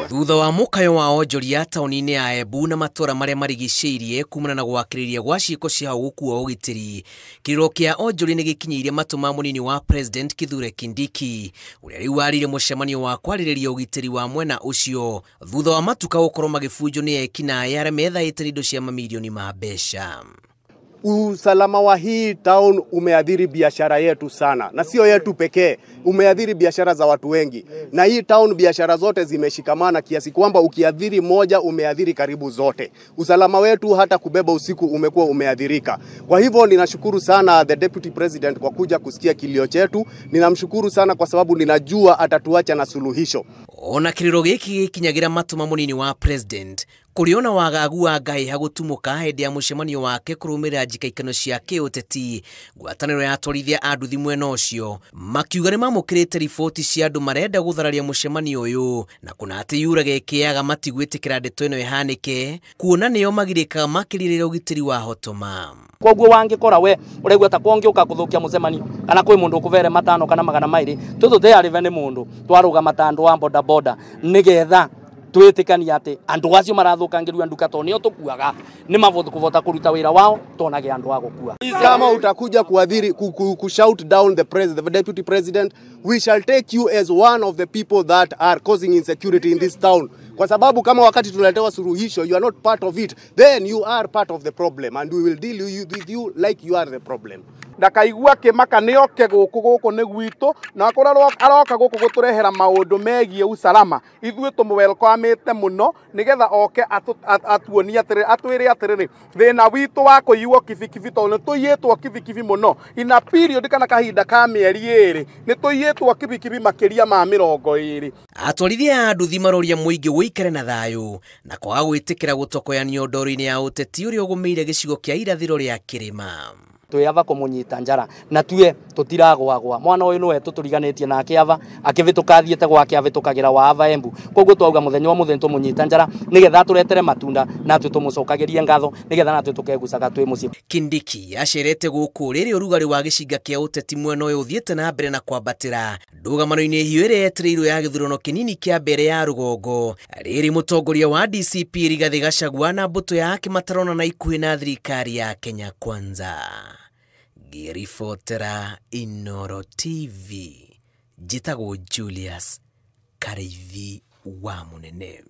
Thutha wa mũkayo wa onjoria taũni-inĩ ya Embu na matũra marĩa marigicĩirie kumana na gwakĩrĩria gwa ciĩko cia gũkua ũgitĩri, kĩrĩro kĩa onjoria nĩ gĩkinyĩire matũ ma mũnini wa President Kithure Kindiki, ũrĩa rĩu warĩire mũcemanio wa kwarĩrĩria ũgitĩri wa mwena ũcio thutha wa matuka gũkorwo magĩbunjwo nĩ ekinaĩ arĩa methaĩte indo cia mamirioni ma mbeca. Usalama wa hii town umeathiri biashara yetu sana, na sio yetu pekee, umeathiri biashara za watu wengi. Na hii town biashara zote zimeshikamana kiasi kwamba ukiathiri moja umeathiri karibu zote. Usalama wetu hata kubeba usiku umekuwa umeathirika. Kwa hivyo ninashukuru sana the Deputy President kwa kuja kusikia kilio chetu. Ninamshukuru sana kwa sababu ninajua atatuacha na suluhisho. Ona kiriro giki gikinyagira matũ ma mũnini wa President kũrĩona wagagu wa Ngai hagũtumũka hĩndĩ ya mũcemanio wake kũrũmĩrĩra njikaikano cia kĩũteti. Ngwatanĩro ya atwarithia a nduthi mwena ũcio makiuga nĩ mamũkĩrĩte riboti cia andũ marenda gũthararia mũcemanio ũyũ na kuna atĩ yuraga ĩkĩaga matigwĩtĩkĩra ndeto ĩno ĩhanĩke kuona nĩo magirĩkaga makĩria ũgitĩri wa hotoma. Koguo wangĩkora we ũraigua ta kwongĩũka kũthũkia mũcemanio kana kwĩ mũndũ ũkũvere matano kana magana maĩrĩ tũtũtearĩve nĩ mũndũ twarũgama ta andũ a boda boda nĩgetha twĩtĩkania atĩ andũ acio marathũkangĩrua nduka to nĩo tũkuaga nĩ mavota kũruta wĩra wao tonage andũ a gũkua. Kama utakuja kuadhiri ku shout down the president, the deputy president, we shall take you as one of the people that are causing insecurity in this town. Kwa sababu kama wakati tunaletewa suluhisho you are not part of it, then you are part of the problem and we will deal with you like you are the problem. Ndakaigua kĩmaka nĩoke gũkũ gũkũ nĩ gwitũ na akorwo aroka gũkũ gũtũrehera maũndũ megiĩ usalama ithuĩ tũmũwelcomĩte mũno nĩgetha oke atuonie atĩrĩ atwĩre atĩrĩrĩ thĩna witũ wa kũiywo kibikibi tondũ nĩtũiyĩtwo kibikibi mũno ina period kana kahinda ka mĩeri ĩrĩ nĩtũiyĩtwo kibikibi makĩria ma 20. Atwarithia a nduthi maroria mũingĩ wĩikare na thayũ na kwaga gwĩtĩkĩra gũtokoyanio ndoro-inĩ ya ũteti ũrĩa ũgũmĩire gĩcigo kĩa irathĩro rĩa kĩrĩma. Twĩava kũmũnyita njara na tue tũtiragwagwa mwana ũyũ nĩwe tũtũriganĩtie nake ava akĩvĩtũka athiĩte gwake avĩtũkagĩra wa ava Embu koguo twauga mũthenya wa mũthenya tũmũnyita njara nĩgetha atũretere matunda natwe tũmũcokagĩrie ngatho nĩgetha natwe tũkegucaga twĩ mũciĩ. Kindiki acerete gũkũ rĩrĩ ũrugarĩ wa gĩcinga kĩa ũteti mwena ũyũ ũthiĩte na mbere na kwambatĩra ndũgamano-inĩ hiũ ĩrĩa yetereirwo ya gĩthurano kĩnini kĩa mbere ya rũgongo rĩrĩ mũtongoria wa DCP Rigathĩ Gachagua na mbũtũ yake matarona na ikuhĩ na thirikari ya Kenya Kwanza. Ngĩribotera Inooro TV, njĩtagwo Julius Karĩithi wa Mũnene.